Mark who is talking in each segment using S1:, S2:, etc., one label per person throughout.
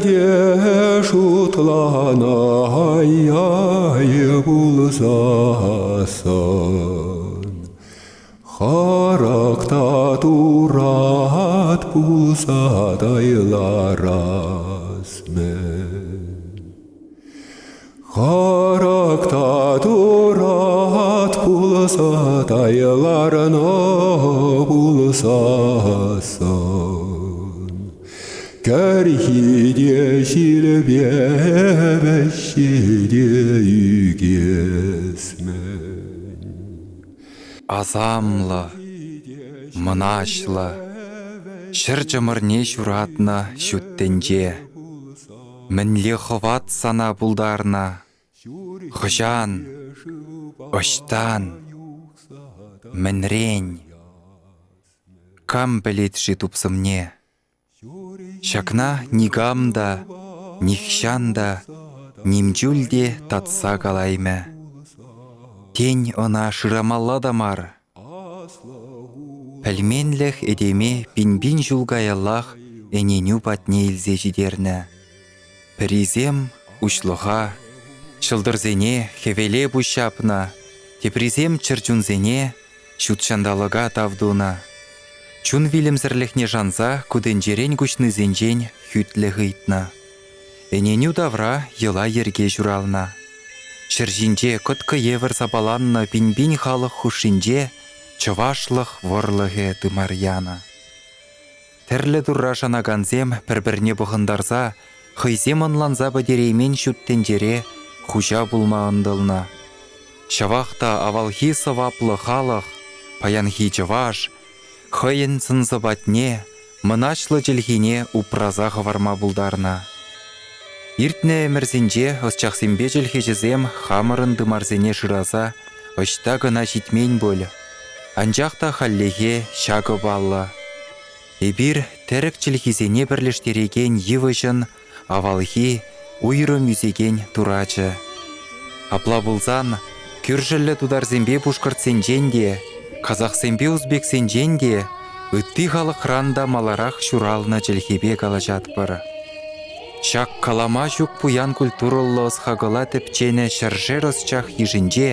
S1: те шутланӑ ай-ай пулсассӑн. Харак та турат пулса тайларас-мӗн. Харак та турат пулса тайларнӑ пулсассӑн. Кӗрхи те ҫилпе вӗҫҫи те ӳкес-мӗн.
S2: Асамлӑ, мӑнаҫлӑ, ҫӗр чӑмӑрне ҫуратнӑ ҫут тӗнче. Мӗнле хӑват сана пултарнӑ? Хӑҫан? Ӑҫтан? Мӗнрен? Кам пӗлет-ши тупсӑмне? Ҫакна никам та, нихҫан та, ним чуль те татса калаймӗ. Тен, ӑна шырамалла та мар. Пӗлменлӗх этеме пин-пин ҫул каяллах ӗненӳ патне илсе ҫитернӗ. Пӗрисем уҫлӑха, ҫӑлтӑрсене, хӗвеле пуҫҫапнӑ, теприсем чӗрчунсене, ҫутҫанталӑка тав тунӑ. Чун вилӗмсӗрлӗхне шанса ку тӗнчерен куҫнисенчен хӳтлӗх ыйтнӑ. Ӗненӳ тавра йӑла-йӗрке ҫуралнӑ. Ҫӗр ҫинче кӑткӑ евӗр сапаланнӑ пин-пин халӑх хушшинче чӑвашлӑх вӑрлӑхӗ тымар янӑ. Тӗрлӗ турра шанакансем пӗр-пӗрне пӑхӑнтарса хӑйсем ӑнланса пӗтереймен ҫут тӗнчере хуҫа пулма ӑнтӑлнӑ. Ҫавах та авалхи сӑваплӑ халӑх, паянхи чӑваш, хӑйӗн сӑн-сӑпатне, мӑнаҫлӑ чӗлхине упраса хӑварма пултарнӑ. Иртнӗ ӗмӗрсенче ӑсчахсемпе чӗлхеҫӗсем хамӑрӑн тымарсене шыраса ӑҫта кӑна ҫитмен пуль. Анчах та хальлӗхе ҫакӑ паллӑ. Эпир тӗрӗк чӗлхисене пӗрлештерекен йывӑҫӑн авалхи, уйрӑм ӳсекен турачӗ. Апла пулсан, кӳршӗллӗ тутарсемпе пушкӑртсенчен те, казахсемпе узбексенчен те, ытти халӑхран та маларах ҫуралнӑ чӗлхепе калаҫатпӑр. Ҫак калама ҫук пуян культурӑллӑ ӑс-хакӑла тӗпченӗ ҫӗршер ӑсчах йышӗнче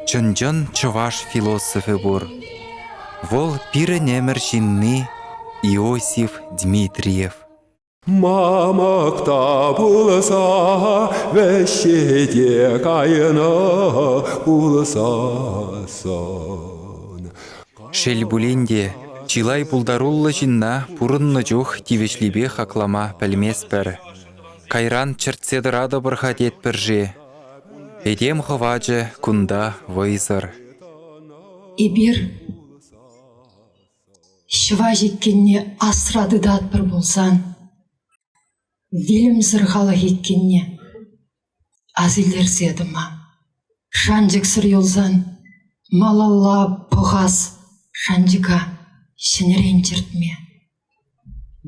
S2: чӑн-чӑн чӑваш философӗ пур. Вӑл пирӗн ӗмӗр ҫынни Иосиф Дмитриев.
S1: Мамӑк та пулса вӗҫсе те кайнӑ пулсассӑн.
S2: Шел пулин те, чылай пултаруллӑ ҫынна пурӑннӑ чух тивӗҫлипе хаклама пӗлместпӗр. Кайран чӗртсе тӑратӑпӑр-ха тетпӗр-ши? Этем хӑвачӗ кунта вӑйсӑр.
S3: Эпир Ҫӑва иккенне асра тытатпӑр пулсан, вилӗмсӗр халӑх иккенне асилтерсе тӑма, шанчӑксӑр юлсан малалла пӑхас шанчӑка ҫӗнӗрен чӗртме,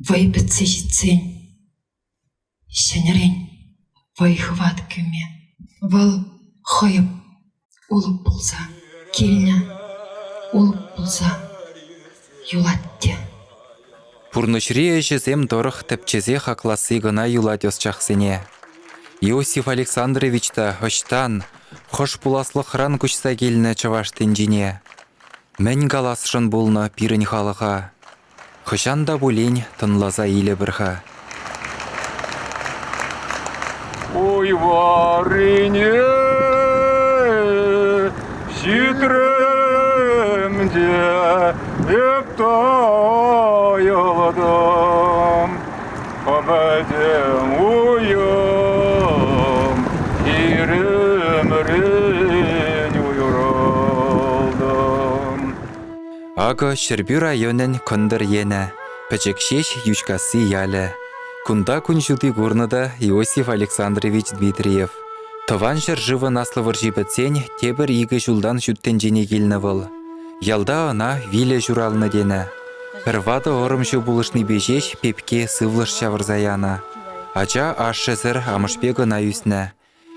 S3: вӑй пӗтсе ҫитсен Ҫӗнӗрен вӑй-хӑват кӳме вӑл хӑйӑп улӑп пулса килнӗ, улӑп пулса юлать те.
S2: Пурнӑҫри ӗҫӗсем тӑрӑх тӗпчесе хакласси кӑна юлать ӑсчахсене. Иосиф Александрович та ӑҫтан, хӑш пуласлӑхран куҫса килнӗ чӑваш тӗнчине? Мӗн каласшӑн пулнӑ пирӗн халӑха? Хӑҫан та пулин тӑнласа илӗпӗр-ха.
S4: Уй варрине ҫитрӗм те эп тайӑлтӑм. Пӗтӗм уйӑм хирӗмрен уйрӑлтӑм.
S2: Акӑ Ҫӗрпӳ районӗн кӑнтӑр енӗ, пӗчӗк ҫеҫ Йӳҫкасси ялӗ. Кунта кун ҫути курнӑ та Иосиф Александрович Дмитриев. Тӑван ҫӗршывӑн Аслӑ вӑрҫи пӗтсен тепӗр икӗ ҫултан ҫут тӗнчене килнӗ вӑл. Ялта ӑна вилӗ ҫуралнӑ тенӗ. Пӗр ватӑ ӑрӑмҫӑ пулӑшнипе ҫеҫ пепке сывлӑш ҫавӑрса янӑ. Ача ашшӗсӗр амӑшпе кӑна ӳснӗ.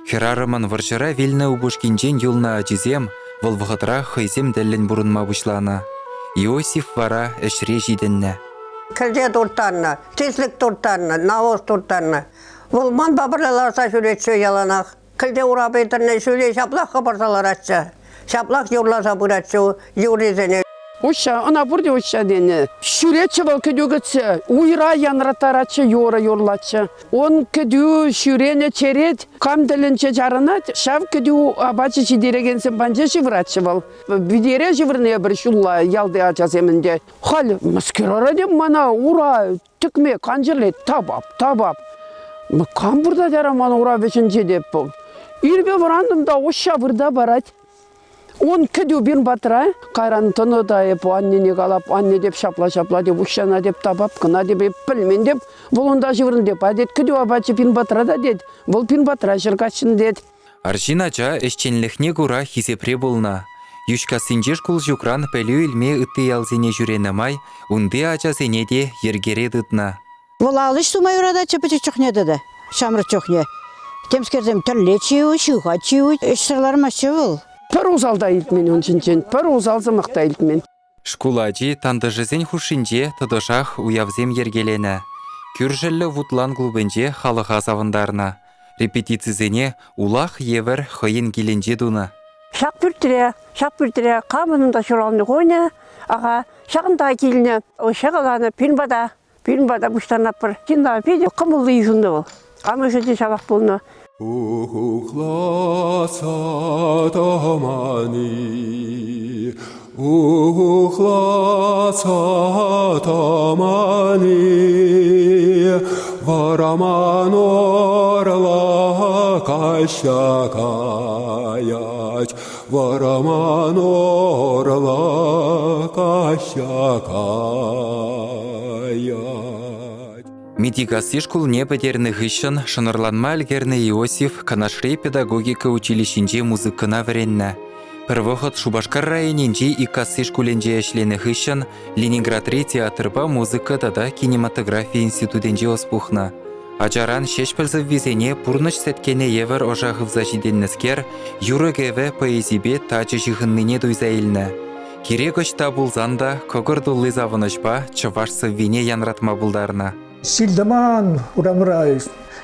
S2: Хӗрарӑмӑн вӑрҫӑра вилнӗ упӑшкинчен юлнӑ ачисем вӑл вӑхӑтра хӑйсем тӗллӗн пурӑнма пуҫланӑ. Иосиф вара ӗҫре ҫитӗннӗ.
S5: Кӗлте турттарнӑ, тислӗк турттарнӑ, навоз турттарнӑ. Вӑл манпа пӗрле ларса ҫӳретчӗ яланах. Кӗлте урапи тӗлне ҫӳле ҫаплах хӑпарса ларатчӗ. Ҫаплах юрласа пыратчӗ юррисене.
S6: Уҫҫа, ӑна пурте уҫҫа тенӗ. Ҫӳретчӗ вӑл кӗтӳ кӗтсе, уйра янраттаратчӗ, юрӑ юрлатчӗ. Он кӗтӳ ҫӳренӗ черет кам тӗлӗнче чарӑнать, ҫав кӗтӳ апачӗ ҫитерекенсем патӗнче ҫывӑратчӗ вӑл. Витере ҫывӑрнӑ эпир ҫулла ялти ачасем ӗнтӗ. Халь мӗскер ара тем мана ура тӗкме канчӗрлет, тапап, тапап. Кам выртать ара ман ура вӗҫӗнче теп. Ирпе вӑрантӑм та уҫҫа вырта парать. Ун кӗтӳ пирӗн патра. Кайран тӑнӑ та эп аннене калап, анне теп ҫапла-ҫапла теп, уҫҫана теп, тапап кӑна теп, эп пӗлмен теп. Вӑл унта ҫывӑрнӑ теп, а тет, кӗтӳ апачӗ пирӗн патра та тет, вӑл пирӗн патра ҫӗр каҫҫӑн тет.
S2: Арҫын ача ӗҫченлӗхне кура хисепре пулнӑ. Йӳҫкассинче шкул ҫукран пӗлӳ илме ытти ялсене ҫӳренӗ май унти ачасене те йӗркере тытнӑ.
S7: Вӑл ал ӗҫ тума юрататчӗ пӗчӗк чухне тата, ҫамрӑк чухне. Темскерсем тӗрлетчӗ-и, ҫыхатчӗ-и, ӗҫсӗр лармастчӗ вӑл.
S6: Пӗр усал та илтмен ун ҫинчен, пӗр усал сӑмах та илтмен.
S2: Шкул ачи тантӑшӗсен хушшинче тӑтӑшах уявсем йӗркеленӗ. Кӳршӗллӗ Вутлан клубӗнче халӑха савӑнтарнӑ. Репетицисене улах евӗр хӑйӗн килӗнче тунӑ.
S5: Ҫак пӳртре, ҫак пӳртре камӑн унта ҫуралнӑ кунӗ, аха, ҫакӑнта килнӗ. Ҫӑкаланӑ пин пата, пин пата пуҫтарӑнатпӑр. Ҫынна питӗ кӑмӑллӑ йышӑннӑ вӑл. Амӑшӗ те ҫавах пулнӑ.
S1: Ухласа тӑмани, ухласа тӑмани, вӑрман орла каҫса каять, вӑрман орла каҫса каять.
S2: Митикасси шкулне пӗтернӗ хыҫҫӑн шӑнӑрланма ӗлкӗрнӗ Иосиф Канашри педагогика училищинче музыкӑна вӗреннӗ. Пӗр вӑхӑт Шупашкар районӗнчи Иккасси шкулӗнче ӗҫленӗ хыҫҫӑн Ленинградри театрпа музыка тата кинематографи институтӗнче ӑс пухнӑ. Ачаран Ҫеҫпӗл сӑввисене пурнӑҫ сӗткенӗ евӗр ӑша хывса ҫитӗннӗскер юрӑ-кӗвӗ поэзипе тачӑ ҫыхӑннине туйса илнӗ. Кирек ӑҫта пулсан та кӑкӑр тулли савӑнӑҫпа чӑваш сӑввине янратма пултарнӑ.
S8: Ҫил-тӑман урамра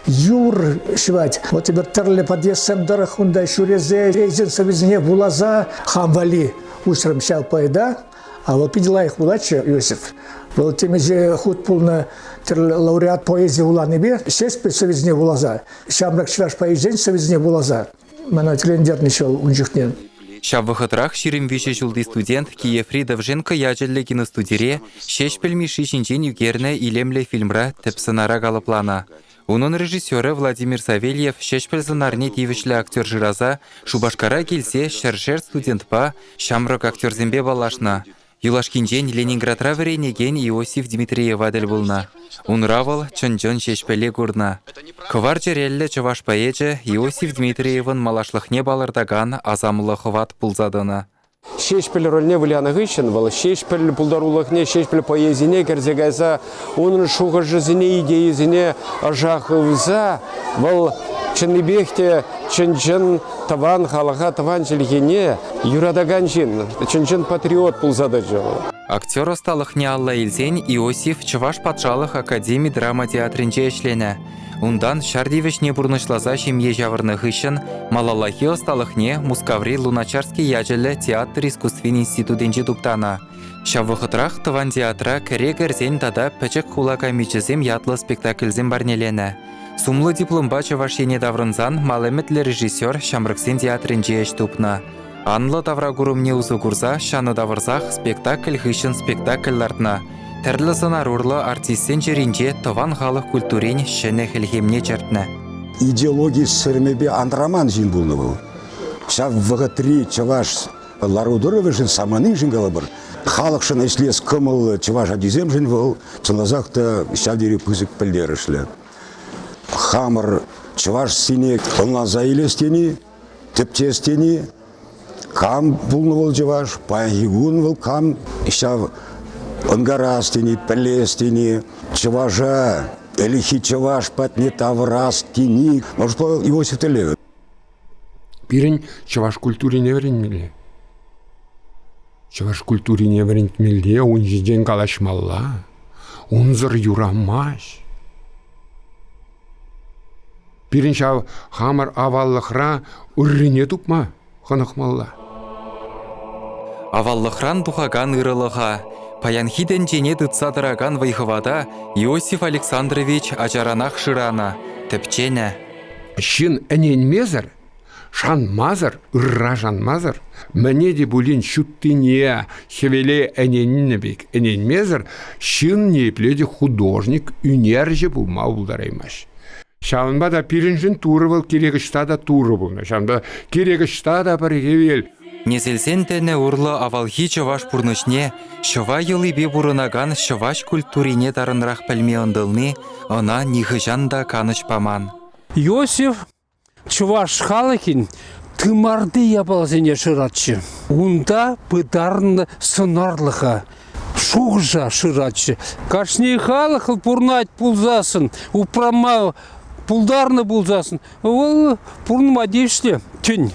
S8: юр ҫӑвать. Вот теперь тӗрлӗ подъездсем тӑрӑх унта ҫӳресе эсир сӑввисене вуласа хам валли уҫрӑм ҫав поэта. А вӑл питӗ лайӑх вулатчӗ Иосиф. Вӑл темиҫе хут пулнӑ тӗрлӗ лауреат поэзи вуланипе Ҫеҫпӗл сӑввисене вуласа, ҫамрӑк чӑваш поэзийӗн сӑввисене вуласа Мана тӗлӗнтернӗ ҫул ун чухне.
S2: Ҫав вӑхӑтрах 23 ҫулти студент Киеври Довженко ячӗллӗ киностудире Ҫеҫпӗл Мишши ҫинчен ӳкернӗ илемлӗ фильмра тӗп сӑнара калӑпланӑ. Унӑн режиссерӗ Владимир Савельев Ҫеҫпӗл сӑнарне тивӗҫлӗ актер шыраса Шупашкара килсе ҫӗршер студентпа, ҫамрӑк актерсемпе паллашнӑ. Юлашкинчен Ленинградра вӗренекен Иосиф Дмитриева тӗл пулнӑ. Унра вӑл чӑн-чӑн Ҫеҫпӗле курнӑ. Кӑвар чӗреллӗ чӑваш поэчӗ Иосиф Дмитриевӑн малашлӑхне палӑртакан асамлӑ хӑват пулса тӑнӑ.
S9: Ҫеҫпӗл рольне вылянӑ хыҫҫӑн вӑл Ҫеҫпӗл пултарулӑхне, Ҫеҫпӗл поэзине кӗрсе кайса унӑн шухӑшӗсене, идейисене ӑша хывса вӑл чӑннипех те чӑн-чӑн тӑван халӑха, тӑван чӗлхене юратакан ҫын, чӑн-чӑн патриот пулса тӑчӗ вӑл.
S2: Актер ӑсталӑхне алла илсен Иосиф Чӑваш патшалӑх академи драма театрӗнче ӗҫленӗ. Унтан ҫар тивӗҫне пурнӑҫласа ҫемье ҫавӑрнӑ хыҫҫӑн малаллахи ӑсталӑхне Мускаври Луначарский ячӗллӗ театр искусствин институтӗнче туптанӑ. Ҫав вӑхӑтрах тӑван театра кӗре кӗрсен тата Пӗчӗк хула камичӗсем ятлӑ спектакльсем парнеленӗ. Сумлӑ дипломпа Чӑваш Ене таврӑнсан мал ӗмӗтлӗ режиссер Ҫамрӑксен театрӗнче ӗҫ тупнӑ. Анлӑ тавракурӑмне усӑ курса ҫанӑ тавӑрсах спектакль хыҫҫӑн спектакль лартнӑ. Тӗрлӗ сӑнар урлӑ артистсен чӗринче тӑван халӑх культурин ҫӗнӗ хӗлхемне чӗртнӗ.
S10: Идеологи сӗрӗмӗпе антраман ҫын пулнӑ вӑл. Ҫав вӑхӑтри чӑваш лару-тӑрӑвӗшӗн, саманишӗн калӑпӑр, халӑхшӑн ӗҫлес кӑмӑллӑ чӑваш ачисемшӗн вӑл чӑнласах та ҫав тери пысӑк пӗлтерӗшлӗ. Хамӑр чӑвашсене ӑнланса илес тени, тӗпчес тени, кам пулнӑ вӑл чӑваш, паянхи кун вӑл кам ҫав ӑнкарас тени, пӗлес тени, чӑваша, ӗлӗкхи чӑваш патне тавӑрас тени, может, Иосиф тӗллевӗ.
S11: Пирӗн чӑваш культурине вӗренмелле. Чӑваш культурине вӗрентмелле, ун ҫинчен калаҫмалла. Унсӑр юрамасть. Пирӗн ҫав хамӑр аваллӑхра ыррине тупма хӑнӑхмалла.
S2: Аваллӑхран тухакан ырӑлӑха, паянхи тӗнчене тытса тӑракан вӑй-хӑвата Иосиф Александрович ачаранах шыранӑ, тӗпченӗ.
S11: Ҫын ӗненмесӗр, шанмасӑр, ырра шанмасӑр, мӗне те пулин ҫуттине, хӗвеле ӗненнӗ пек ӗненмесӗр ҫын ниепле те художник, ӳнерҫӗ пулма пултараймасть. Ҫавӑнпа та пирӗншӗн Турӑ вӑл кирек ӑҫта та Турӑ пулнӑ. Ҫавӑнпа кирек ӑҫта та пӗр хӗвел.
S2: Несӗлсен тӗнӗ урлӑ авалхи чӑваш пурнӑҫне, ҫӑва йӑлипе пурӑнакан ҫӑваҫ культурине тарӑнрах пӗлме ӑнтӑлни ӑна нихӑҫан та канӑҫ паман.
S12: Иосиф чӑваш халӑхӗн тымарти япаласене шыратчӗ. Унта пытарнӑ сӑнарлӑха, шухӑша шыратчӗ. Кашни халӑх пурӑнать пулсассӑн, упрама пултарнӑ пулсассӑн, вӑл пурӑнма тивӗҫлӗ тӗн.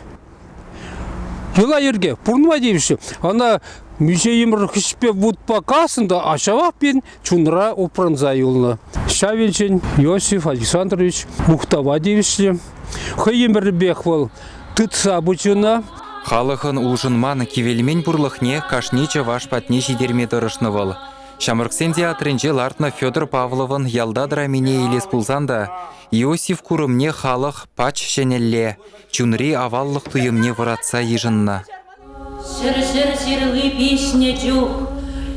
S12: Йӑла-йӗрке пурӑнма тивӗҫлӗ. Ӑна миҫе ӗмӗр хӗҫпе вутпа каснӑ та, а ҫавах пирӗн чунра упранса юлнӑ. Ҫав енчен Иосиф Александрович мухтава тивӗҫлӗ. Хӑй ӗмӗрӗпех вӑл тытса пычӗ ӑна.
S2: Халӑхӑн улшӑнман, кивелмен пурлӑхне кашни чӑваш патне ҫитерме тӑрӑшнӑ вӑл. Ҫамрӑксен театрӗнче лартнӑ Федор Павловӑн Ялта драмине илес пулсан та Иосиф курӑмне халӑх пач ҫӗнӗлле, чунри аваллӑх туйӑмне вӑратса йышӑннӑ.
S13: Ҫӗр-ҫӗр ҫырли пиҫнӗ чух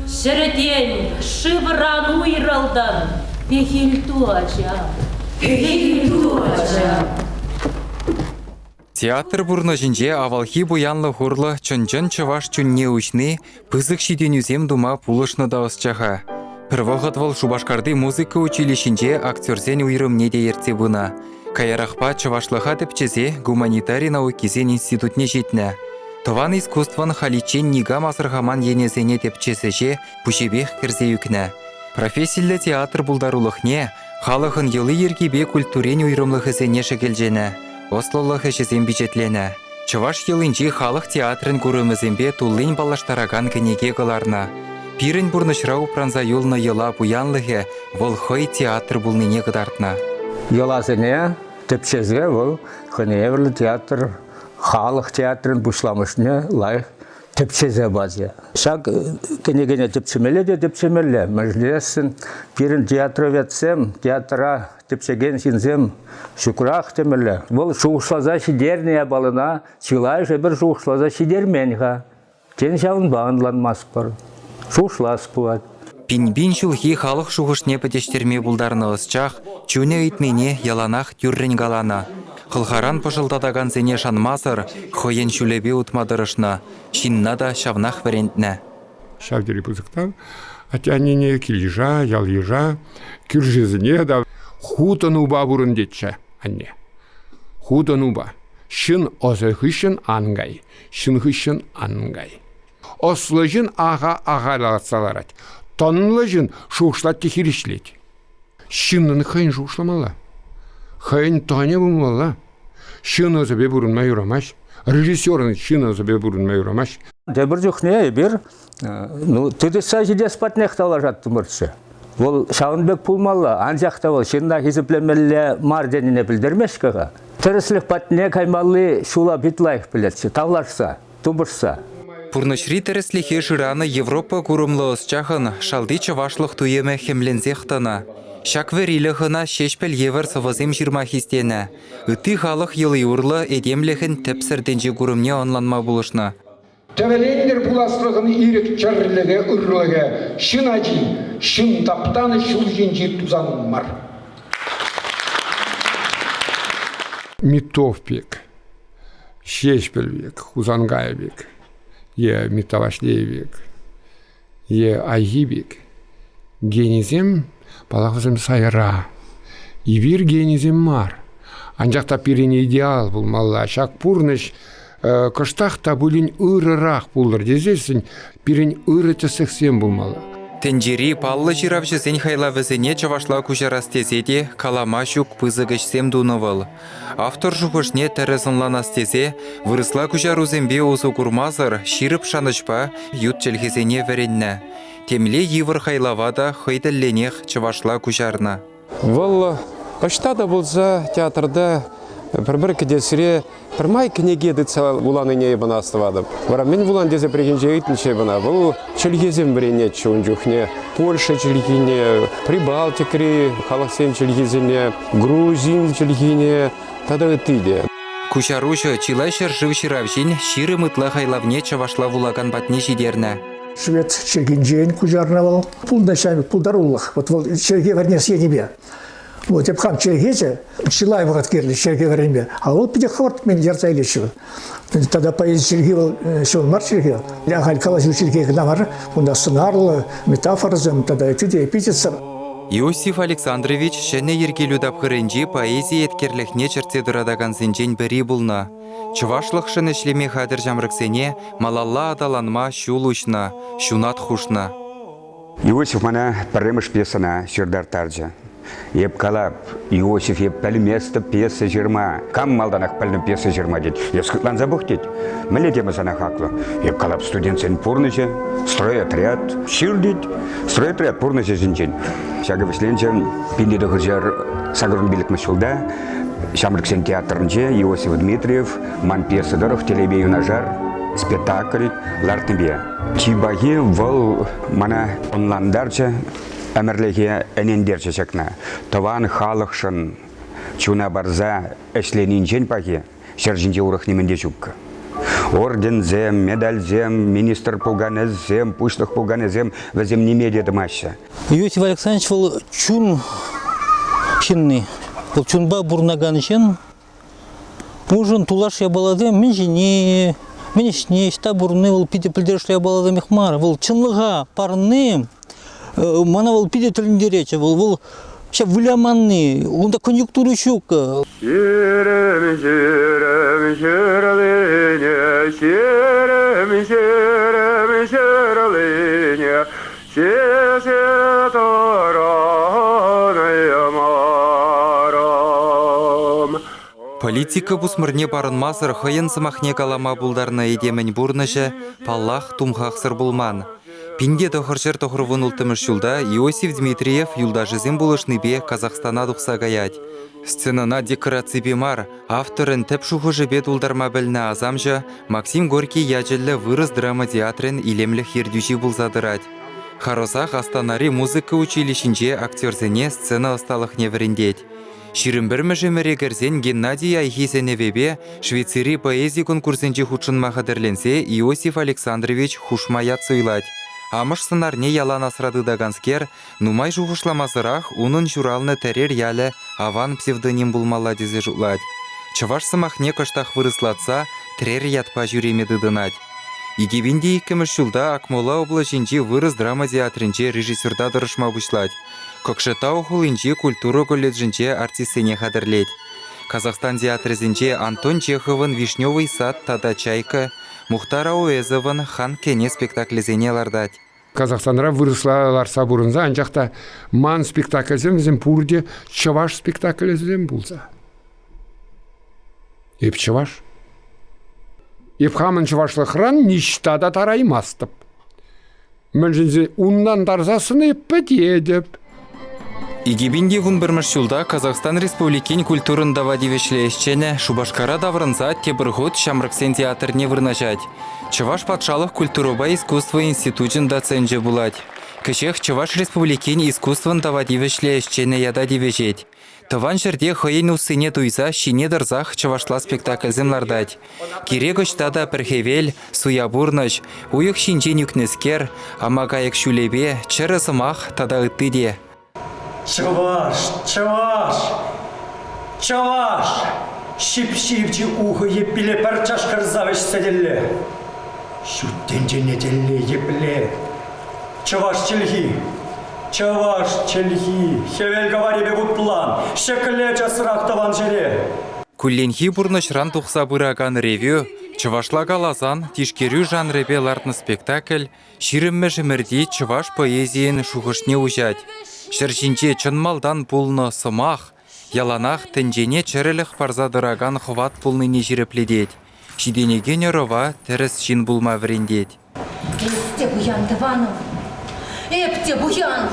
S13: ҫӗртен, шывран уйрӑлтӑн. Пехил ту, ачам, пехил ту, ачам.
S2: Театр пурнӑҫӗнче авалхи пуянлӑх урлӑ чӑн-чӑн чӑваш чунне уҫни пысӑк ҫитӗнӳсем тума пулӑшнӑ та ӑсчаха. Пӗр вӑхӑт вӑл Шупашкарти музыка училищинче актерсен уйрӑмне те ертсе пынӑ. Каярахпа чӑвашлӑха тӗпчесе гуманитари наукисен институтне ҫитнӗ. Тӑван искусствӑн халиччен никам асӑрхаман енӗсене тӗпчес ӗҫе пуҫӗпех кӗрсе ӳкнӗ. Профессиллӗ театр пултарулӑхне, халӑхӑн йӑли-йӗркипе культурин уйрӑмлӑхӗсене шӗкӗлченӗ, ӑслӑлӑх ӗҫӗсем пичетленӗ. Чӑваш йӑлинчи халӑх театрӗн курӑмӗсемпе туллин паллаштаракан кӗнеке кӑларнӑ. Пирӗн пурнӑҫра упранса юлнӑ йӑла пуянлӑхӗ вӑл хӑй театр пулнине кӑтартнӑ.
S14: Йӑласене тӗпчесе вӑл хӑйне евӗрлӗ театр, халӑх театрӗн пуҫламӑшне лайӑх тӗпчесе пачӗ. Ҫак кӗнекене тӗпчемелле те тӗпчемелле. Мӗншӗн тесен пирӗн театроведсем театра тӗпчекен ҫынсем ҫукрах темелле. Вӑл шухӑшласа ҫитернӗ япалана чылайӑшӗ пӗр шухӑшласа ҫитермен-ха. Тен, ҫавӑнпа ӑнланмастпӑр. Шухӑшлас пулать.
S2: Пин-пин ҫулхи халӑх шухӑшне пӗтӗҫтерме пултарнӑ ӑсчах чунӗ ыйтнине яланах тӳррӗн каланӑ. Хӑлхаран пӑшӑлтатакансене шанмасӑр хӑйӗн ҫулӗпе утма тӑрӑшнӑ, ҫынна та ҫавнах вӗрентнӗ.
S11: Ҫав тери пысӑк тав атте-аннене, кил-йыша, ял-йыша, кӳршӗсене та хутӑн упа пурӑн тетчӗ анне. Хутӑн упа. Ҫын ӑсӗ хыҫҫӑн ан кай, ҫын хыҫҫӑн ан кай. Ӑслӑ ҫын аха-аха лартса ларать. Тӑнлӑ ҫын шухӑшлать те хирӗҫлет. Ҫыннӑн хӑйӗн шухӑшламалла. Хӑйӗн тӑнӗ пулмалла. Ҫын ӑсӗпе пурӑнма юрамасть. Режиссерӑн ҫын ӑсӗпе пурӑнма юрамасть.
S14: Тепӗр чухне эпир ну, тытӑҫса ҫитес патнех тавлашаттӑмӑрччӗ. Вӑл ҫавӑн пек пулмалла, анчах та вӑл ҫынна хисеплемелле мар тенине пӗлтермест-ха. Тӗрӗслӗх патне каймалли ҫула пит лайӑх пӗлетчӗ, тавлашса, тупӑшса.
S2: Пурнӑҫри тӗрӗслӗхе шыранӑ Европа курӑмлӑ ӑсчахӑн шалти чӑвашлӑх туйӑмӗ хӗмленсех тӑнӑ. Ҫак вӗрилӗх ӑна Ҫеҫпӗл евӗр сӑвӑсем ҫырма хистенӗ. Ытти халӑх йӑли урлӑ этемлӗхӗн тӗпсӗр тӗнче курӑмне ӑнланма пулӑшнӑ.
S15: Тӗвӗлентӗр пуласлӑхӑн ирӗк-чӗрлӗхӗ, ырлӑхӗ ҫын ачи, ҫын таптанӑ ҫул ҫинчи тусан мар.
S11: Миттов пек, Ҫеҫпӗл пек, Хусанкай пек, е Митта Ваҫлей пек, е Айхи пек генисем, паллах, вӗсем сайра. Эпир генисем мар. Анчах та пирӗн идеал пулмалла. Ҫак пурнӑҫ кӑштах та пулин ырӑрах пултӑр тесессӗн пирӗн ырӑ тӗслӗхсем пулмалла.
S2: Тӗнчери паллӑ ҫыравҫӑсен хайлавӗсене чӑвашла куҫарас тесе те калама ҫук пысӑк ӗҫсем тунӑ вӑл. Автор шухӑшне тӗрӗс ӑнланас тесе вырӑсла куҫарусемпе усӑ курмасӑр ҫирӗп шанӑҫпа ют чӗлхесене вӗреннӗ. Темле йывӑр хайлава та хӑй тӗллӗнех чӑвашла куҫарнӑ.
S9: Вӑл ӑҫта та пулса театрта пӗр-пӗр кӗтесре пӗрмай кӗнеке тытса вуланине эп ӑна астӑватӑп. Вара мӗн вулан тесе пӗррехинче ыйтнӑччӗ эп ӑна. Вӑл чӗлхесем вӗренетчӗ ун чухне. Польша чӗлхине, Прибалтикӑри халӑхсен чӗлхисене, грузин чӗлхине тата ытти те.
S2: Куҫаруҫӑ чылай ҫӗршыв ҫыравҫин 20 ытла хайлавне чӑвашла вулакан патне ҫитернӗ.
S8: Швед чӗлхинчен куҫарнӑ вӑл. Пулнӑ ҫав пултарулӑх. Вот вӑл чӗлхе вӗренес енӗпе. Вот эп хам чӗлхеҫӗ, чылай вӑхӑт кирлӗ чӗлхе вӗренме. А вӑл питӗ хӑвӑрт мен ярса илетчӗ. Тата поэзи чӗлхи вӑл ҫӑмӑл мар чӗлхе. Ахаль калаҫу чӗлхи кӑна мар. Унта сӑнарлӑ метафорӑсем тата ытти те эпитетсем.
S2: Иосиф Александрович ҫӗнӗ йӗркелӳ тапхӑрӗнчи поэзи еткерлӗхне чӗртсе тӑратакансенчен пӗри пулнӑ. Чӑвашлӑхшӑн ӗҫлеме хатӗр ҫамрӑксене малалла аталанма ҫул уҫнӑ, ҫунат хушнӑ.
S10: Иосиф мана пӗрремӗш пьесӑна ҫыртарттарчӗ. Эп калап, Иосиф, эп пӗлместӗп пьеса ҫырма. Кам малтанах пӗлнӗ пьеса ҫырма тет. Эс хытланса пӑх тет. Мӗнле тема сана хаклӑ? Эп калап, студентсен пурнӑҫӗ, стройотряд. Ҫыр тет, стройотряд пурнӑҫӗ ҫинчен. Ҫакӑ вӗҫленчӗ 1985 ҫулта Ҫамрӑксен театрӗнче Иосиф Дмитриев ман пьеса тӑрӑх телейпе юнашар спектакль лартнипе. Чи пахи вӑл мана ӑнлантарчӗ, ӗмӗрлӗхе ӗнентерчӗ ҫакна. Тӑван халӑхшӑн чуна парса ӗҫленинчен пахи ҫӗр ҫинче урӑх нимӗн те ҫук. Орденсем, медальсем, министр пуканӗсем, пуҫлӑх пуканӗсем вӗсем ниме те тӑмаҫҫӗ.
S16: Иосиф Александрович вӑл чун ҫынни. Вӑл чунпа пурӑнакан ҫын. Уншӑн тулаш япаласем мӗн ҫини, мӗн ӗҫни, ӑҫта пурӑнни вӑл питӗ пӗлтерӗшлӗ япаласемех мар. Вӑл чӑнлӑха парӑнни мана вӑл питӗ тӗлӗнтеретчӗ. Вӑл вӑл ҫав выляманни, унта конъюнктура ҫук.
S4: Ҫерем, ҫерем, ҫӗрлине, ҫерем, ҫерем, ҫӗрлине, Ҫеҫе тӑранаймарӑм.
S2: Политика пусмӑрне парӑнмасӑр хӑйӗн сӑмахне калама пултарнӑ этемӗн пурнӑҫӗ, паллах, тумхахсӑр пулман. 1996 ҫулта Иосиф Дмитриев юлташӗсем пулӑшнипе Казахстана тухса каять. Сценӑна декораципе мар, авторӑн тӗп шухӑшӗпе тултарма пӗлнӗ асамҫӑ Максим Горький ячӗллӗ вырӑс драма театрӗн илемлӗх ертӳҫи пулса тӑрать. Харӑсах Астанари музыка училищинче актерсене сцена ӑсталӑхне вӗрентет. 21-мӗш ӗмӗре кӗрсен Геннадий Айхи сӗнӗвӗпе Швецири поэзи конкурсӗнче хутшӑнма хатӗрленсе Иосиф Александрович хушма ят суйлать. Амӑш сӑнарне ялан асра тытаканскер нумай шухӑшламасӑрах унӑн ҫуралнӑ Тӗрер ялӗ аван псевдоним пулмалла тесе шутлать. Чӑваш сӑмахне кӑштах вырӑслатса Трер ятпа ҫӳреме тытӑнать. 2002 ҫулта Акмола облаҫӗнчи вырӑс драма театрӗнче режиссерта тӑрӑшма пуҫлать. Кокшетау хулинчи культура колледжӗнче артистсене хатӗрлет. Казахстан театрӗсенче Антон Чеховӑн «Вишневый сад» тата «Чайка», Мухтар Ауэзовӑн «Хан Кене» спектаклӗсене лартать.
S11: Казахстанра вырӑсла ларса пурӑнса, анчах та ман спектакльсем вӗсем пурте чӑваш спектаклӗсем пулса. Эп чӑваш. Эп хамӑн чӑвашлӑхран ниҫта та тараймастӑп. Мӗншӗн унтан тарсассӑн эп пӗтетӗп.
S2: 2011 ҫулта Казахстан Республикин культурӑн тава тивӗҫлӗ ӗҫченӗ Шупашкара таврӑнса тепӗр хут Ҫамрӑксен театрне вырнаҫать. Чӑваш патшалӑх культурӑпа искусство институчӗн доценчӗ пулать. Кӗҫех Чӑваш Республикин искусствӑн тава тивӗҫлӗ ӗҫченӗ ята тивӗҫет. Тӑван ҫӗрте хӑйӗн уссине туйса ҫине тӑрсах чӑвашла спектакльсем лартать. Кирек ӑҫта та пӗр хӗвел, суя пурнӑҫ, уйӑх ҫинчен ӳкнӗскер, ама кайӑк ҫулӗпе, чӗрӗ сӑмах тата ытти те.
S17: Чӑваш, чӑваш, чӑваш! Ҫип-ҫивчӗ ухӑ йӗппиле пӗр чашкӑрса вӗҫсе тӗлле. Ҫут тӗнчене тӗлле епле. Чӑваш чӗлхи, чӑваш чӗлхи, хӗвел кӑварӗпе вутлан, ҫӗкле часрах тӑван ҫӗре.
S2: Кулленхи пурнӑҫран тухса пыракан ревю, чӑвашла каласан, тишкерӳ жанрӗпе лартнӑ спектакль ҫирӗммӗш ӗмӗрти чӑваш поэзийӗн шухӑшне уҫать. Ҫӗр ҫинче чӑн малтан пулнӑ сӑмах яланах тӗнчене чӗрӗлӗх парса тӑракан хӑват пулнине ҫирӗплетет, ҫитӗнекен ӑрӑва тӗрӗс ҫын пулма вӗрентет.
S13: Эс те пуян тӑванӑм.
S18: Эп те пуян.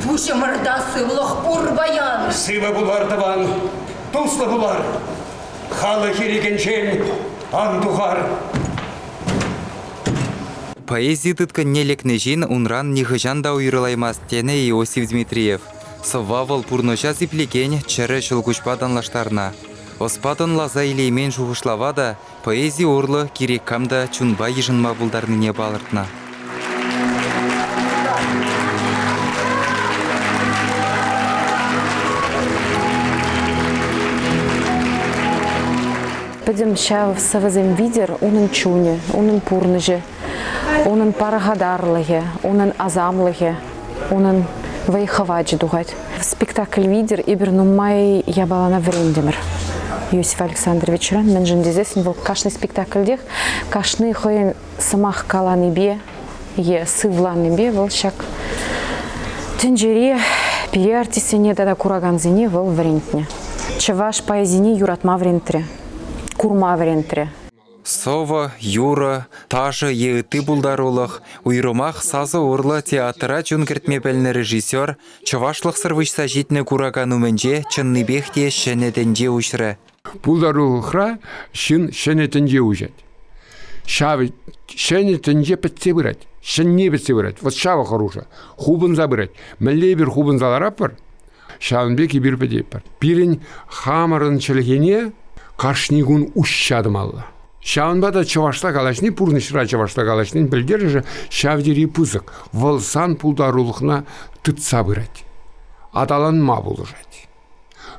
S18: Пуҫӑмӑрта сывлӑх пур паян.
S19: Сывӑ пулар, тӑван, туслӑ пулар. Халӑх ирӗкӗнчен ан тухар.
S2: Поэзи тыткӑнне лекнӗ ҫын унран нихӑҫан та уйрӑлаймасть, тенӗ Иосиф Дмитриев. Сӑвва вӑл пурнӑҫа сиплекен чӗрӗ ҫӑлкуҫпа танлаштарнӑ. Ӑспа тӑнласа илеймен шухӑшлава та поэзи урлӑ кирек кам та чунпа йышӑнма пултарнине палӑртнӑ.
S20: Пӗтӗм ҫав сӑвӑсем витӗр унӑн чунӗ, унӑн пурнӑҫӗ, унӑн пархатарлӑхӗ, унӑн асамлӑхӗ, унӑн вӑй-хӑвачӗ тухать. Спектакль витӗр эпир нумай япалана вӗрентӗмӗр Иосиф Александровичран. Мӗншӗн тесессӗн вӑл кашни спектакльтех кашни хӑйӗн сӑмах каланипе е сывланипе вӑл ҫак тӗнчере пире артистсене тата куракансене вӑл вӗрентнӗ. Чӑваш поэзине юратма вӗрентрӗ, курма вӗрентрӗ.
S2: Сӑвӑ, юрӑ, ташӑ е ытти пултарулӑх, уйрӑмах сасӑ урлӑ театра чун кӗртме пӗлнӗ режиссер чӑвашлӑхсӑр выҫса ҫитнӗ куракан умӗнче чӑннипех те ҫӗнӗ тӗнче уҫрӗ.
S11: Пултарулӑхра ҫын ҫӗнӗ тӗнче уҫать. Ҫав ҫӗнӗ тӗнче пӗтсе пырать, ҫӗнни пӗтсе пырать. Вот ҫавӑ хӑрушӑ. Хупӑнса пырать. Мӗнле эпир хупӑнса ларатпӑр, Ҫавӑн пек эпир пӗтетпӗр. Пирӗн хамӑрӑн чӗлхене кашни кун уҫҫа тӑмалла. Ҫавӑнпа та чӑвашла калаҫни, пурнӑҫра чӑвашла калаҫнин пӗлтерӗшӗ ҫав тери пысӑк. Вӑл сан пултарулӑхна тытса пырать, аталанма пулӑшать,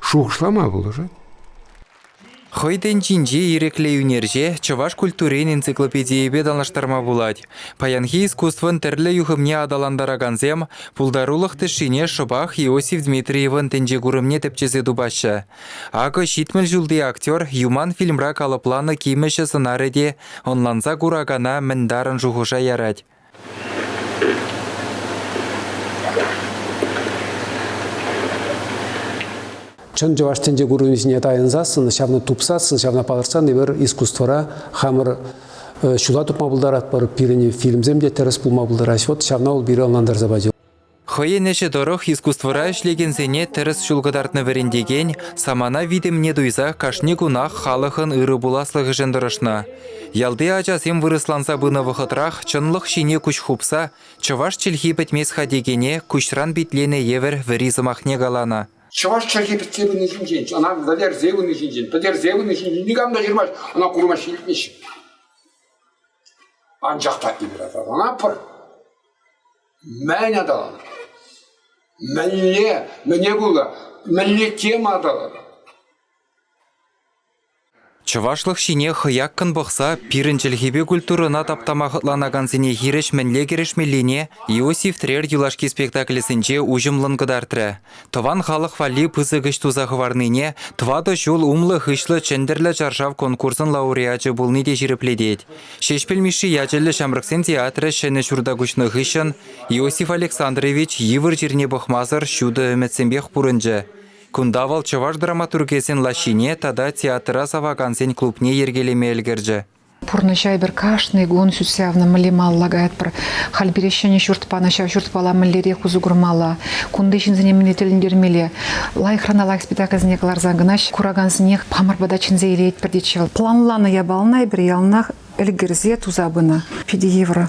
S11: шухӑшлама пулӑшать.
S2: Хӑй тӗнчинчи ирӗклӗ ӳнерҫе чӑваш культурин энциклопедийӗпе танлаштарма пулать. Паянхи искусствӑн тӗрлӗ юхӑмне аталантаракансем пултарулӑх тӗшшине шӑпах Иосиф Дмитриевӑн тӗнчекурӑмне тӗпчесе тупаҫҫӗ. Акӑ 70 ҫулти актер Юман фильмра калӑпланӑ кимӗҫӗ сӑнарӗ те ӑнланса куракана мӗн тарӑн шухӑша ярать.
S21: Чӑн чӑваш тӗнче курӑмӗ ҫине тайӑнсассӑн, ҫавна тупсассӑн, ҫавна палӑртсан эпир искусствӑра хамӑр ҫула тупма пултаратпӑр, пирӗн фильмсем те тӗрӗс пулма пултараҫҫӗ. Вот ҫавна вӑл пире ӑнлантарса пачӗ.
S2: Хӑйӗн ӗҫӗ тӑрӑх искусствӑра ӗҫлекенсене тӗрӗс ҫул кӑтартнӑ вӗрентекен самана витӗмне туйса кашни кунах халӑхӑн ырӑ пуласлӑхӗшӗн тӑрӑшнӑ. Ялти ачасем вырӑсланса пынӑ вӑхӑтрах чӑнлӑх ҫине куҫ хупса чӑваш чӗлхи пӗтмест-ха текене куҫран питленӗ евӗр вӗри сӑмахне каланӑ.
S15: Чӑваш чӗлхи пӗтсе пыни ҫинчен, ӑна вӗлерсе пыни ҫинчен, пӗтерсе пыни ҫинчен никам та ҫырмасть, ӑна курмасть, илтмест. Анчах та эпир аталанатпӑр. Мӗн аталанать? Мӗнле, мӗне пула, мӗнле тема аталанать?
S2: Чӑвашлӑх ҫине хӑяккӑн пӑхса пирӗн чӗлхепе культурӑна таптама хӑтланакансене хирӗҫ мӗнле кӗрешмеллине Иосиф Трер юлашки спектаклӗсенче уҫӑмлӑн кӑтартрӗ. Тӑван халӑх валли пысӑк ӗҫ туса хӑварнине тӑватӑ ҫул умлӑ-хыҫлӑ Чӗнтӗрлӗ чаршав конкурсӑн лауреачӗ пулни те ҫирӗплетет. Ҫеҫпӗл Мишши ячӗллӗ ҫамрӑксен театрӗ ҫӗнӗ ҫурта куҫнӑ хыҫҫӑн Иосиф Александрович йывӑр чирне пӑхмасӑр ҫутӑ ӗмӗтсемпех пурӑнчӗ. Кунта вӑл чӑваш драматургӗсен лаҫҫине тата театра савакансен клубне йӗркелеме ӗлкӗрчӗ.
S22: Пурнӑҫа эпир кашни кун сӳтсе явнӑ мӗнле малалла каятпӑр. Халь пире ҫӗнӗ ҫурт панӑ, ҫав ҫуртпала мӗнлерех усӑ курмалла, кунти ҫынсене мӗнле тӗлӗнтермелле. Лайӑхран та лайӑх спектакльсене кӑларсан кӑна куракансене хамӑр пата чӗнсе илетпӗр тетчӗ вӑл. Планланӑ япалана эпир яланах ӗлкӗрсе туса пынӑ. Питӗ йывӑр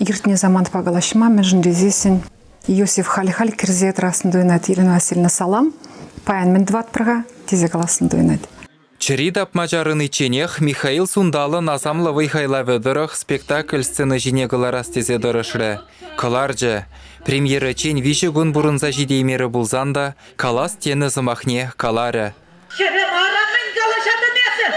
S22: иртнӗ самантпа калаҫма, мӗншӗн тесессӗн Иосиф халь-халь кӗрсе тӑрассӑн туйӑнать. Елена Васильевна, салам. Паян мӗн тӑватпӑр-ха? тесе калассӑн туйӑнать.
S2: Чӗри тапма чарӑничченех Михаил Сунталӑн асамлӑ вӑй хайлавӗ тӑрӑх спектакль сцена ҫине кӑларас тесе тӑрӑшрӗ. Кӑларчӗ. Премьерӑччен виҫӗ кун пурӑнса ҫитеймерӗ пулсан та калас тенӗ сӑмахне каларӗ.
S23: Хӗрӗм, ара мӗн калаҫатӑн эсӗ?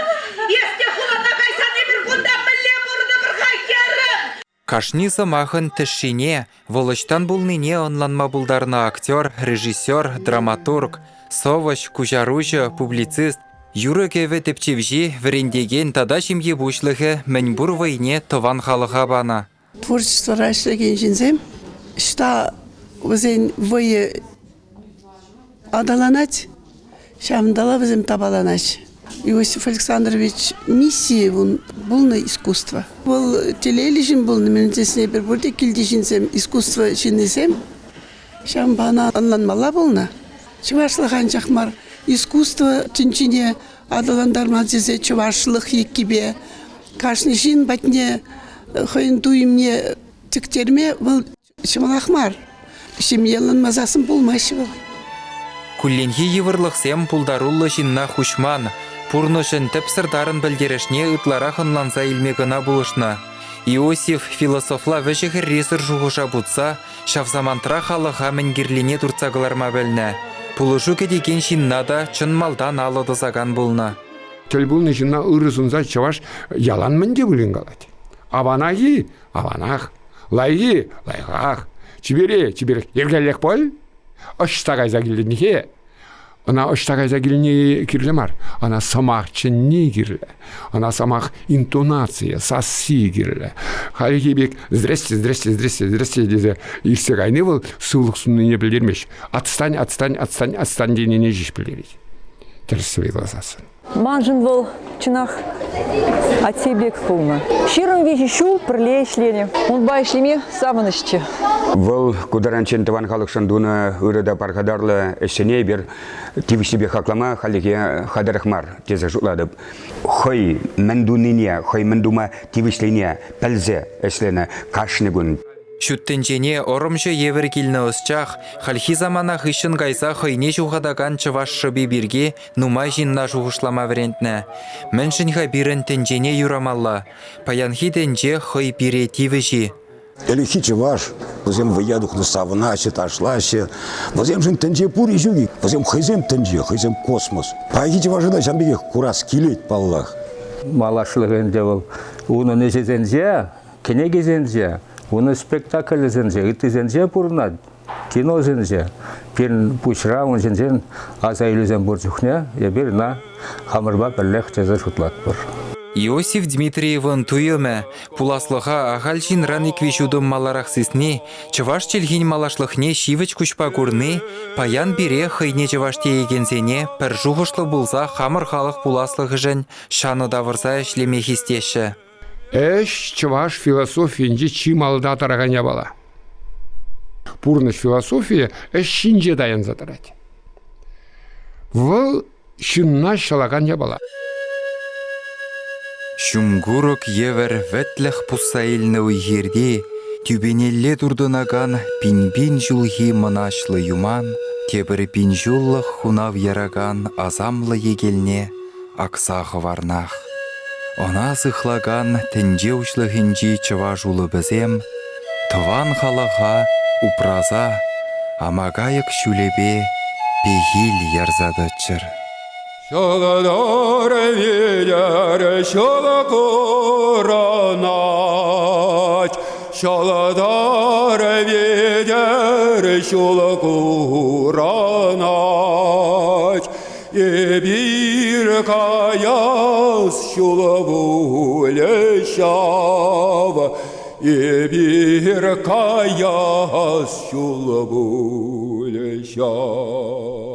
S23: Эс те хулана кайсан эпир кунта мӗнле пурӑнӑпӑр-ха, хӗрӗм?
S2: Кашни сӑмахӑн тӗшшине, вӑл ӑҫтан пулнине ӑнланма пултарнӑ актер, режиссер, драматург, сӑвӑҫ, куҫаруҫӑ, публицист, юрӑ-кӗвӗ тӗпчевҫи, вӗрентекен тата ҫемье пуҫлӑхӗ мӗнпур вӑйне тӑван халӑха панӑ.
S24: Творчествӑра ӗҫлекен ҫынсем ӑҫта вӗсен вӑйӗ аталанать, ҫавӑнталла вӗсем тапаланаҫҫӗ. Иосиф Александрович миссийӗ пулнӑ искусство. Вӑл телейлӗ ҫын пулнӑ, мӗн тесен эпир пурте килти ҫынсем, искусство ҫыннисем. Ҫавӑнпа ӑна ӑнланмалла пулнӑ. Чӑвашлӑх анчах мар, искусство тӗнчине аталантарма тесе чӑвашлӑх еккипе кашни ҫын патне хӑйӗн туйӑмне тӗктерме вӑл ҫӑмӑлах мар. Ҫемье ӑнланмасассӑн пулмасть вӑл.
S2: Кулленхи йывӑрлӑхсем пултаруллӑ ҫынна хуҫман, пурнӑҫӑн тӗпсӗр тарӑн пӗлтерӗшне ытларах ӑнланса илме кӑна пулӑшнӑ. Иосиф философла вӗҫӗ-хӗррисӗр шухӑша путса ҫав самантра халӑха мӗн кирлине туртса кӑларма пӗлнӗ. Пулӑшу кӗтекен ҫынна та чӑн малтан алӑ тӑсакан пулнӑ.
S11: Тӗл пулнӑ ҫынна ырӑ сунса чӑваш ялан мӗн те пулин калать. Аванах-и? Аванах. Лайӑх-и? Лайӑхах. Чипере, чиперех. Йӗркеллех пуль? Ӑҫта кайса килтӗн-хе? Ӑна ӑҫта кайса килни кирлӗ мар. Ӑна сӑмах чӗнни кирлӗ. Ӑна сӑмах интонацийӗ, сасси кирлӗ. Хальхи пек здрасте, здрасте, здрасте, здрасте тесе иртсе кайни вӑл сывлӑх суннине пӗлтермест. Отстань, отстань, отстань, отстань тенине ҫеҫ пӗлтерет. Тӗрӗссипе каласассӑн.
S3: Маншӑн вӑл чӑнах атте пек пулнӑ. 23 ҫул пӗрле ӗҫленӗ. Унпа ӗҫлеме савӑнӑҫчӗ.
S5: Вӑл ку таранччен тӑван халӑхшӑн тунӑ ырӑ та пархатарлӑ ӗҫсене эпир тивӗҫлипе хаклама хальлӗхе хатӗрех мар тесе шутлатӑп. Хӑй мӗн тунине, хӑй мӗн тума тивӗҫлине пӗлсе ӗҫленӗ кашни кун.
S2: Ҫут тӗнчене ӑрӑмҫӑ евӗр килнӗ ӑсчах хальхи самана хыҫҫӑн кайса хӑйне ҫухатакан чӑваш шӑпи пирки нумай ҫынна шухӑшлама вӗрентнӗ. Мӗншӗн-ха пирӗн тӗнчене юрамалла? Паянхи тӗнче хӑй пире тивӗҫ-и?
S10: Ӗлӗкхи чӑваш, вӗсем вӑййа тухнӑ савӑнаҫҫӗ, ташлаҫҫӗ. Вӗсемшӗн тӗнче пур-и ҫук-и? Вӗсем хӑйсем тӗнче, хӑйсем космос. Паянхи чӑваша та ҫавӑн пекех курас килет, паллах.
S14: Малашлӑх ӗнтӗ вӑл унӑн ӗҫӗсенче, кӗнекисенче, унӑн спектаклӗсенче, ыттисенче пурӑнать. Киносенче пирӗн пуҫра ун ҫинчен аса илӳсем пур чухне эпир ӑна хамӑрпа пӗрлех тесе шутлатпӑр.
S2: Иосиф Дмитриевӑн туйӑмӗ, пуласлӑха ахаль ҫынран ик-виҫ утӑм маларах сисни, чӑваш чӗлхин малашлӑхне ҫивӗч куҫпа курни паян пире хӑйне чӑваш теекенсене пӗр шухӑшлӑ пулса хамӑр халӑх пуласлӑхӗшӗн ҫанӑ тавӑрса ӗҫлеме хистеҫҫӗ.
S11: Ӗҫ чӑваш философийӗнче чи малта тӑракан япала. Пурнӑҫ философийӗ ӗҫ ҫинче таянса тӑрать. Вӑл ҫынна ҫӑлакан япала.
S2: Ҫумкурӑк евӗр вӗтлӗх пусса илнӗ уй-хирти тӳпенелле туртӑнакан пин-пин ҫулхи мӑнаҫлӑ юман тепӗр пин ҫуллӑх хунав яракан асамлӑ йӗкелне акса хӑварнах. Ӑна сыхлакан тӗнче уҫлӑхӗнчи чӑваш улӑпӗсем тӑван халӑха упраса амакайӑк ҫулӗпе пехил ярса тӑччӑр.
S1: Ҫӑлтӑр витӗр ҫул курӑнать, Ҫӑлтӑр витӗр ҫул курӑнать. Эпир каяс ҫул пулӗ ҫав, Эпир каяс ҫул пулӗ ҫав.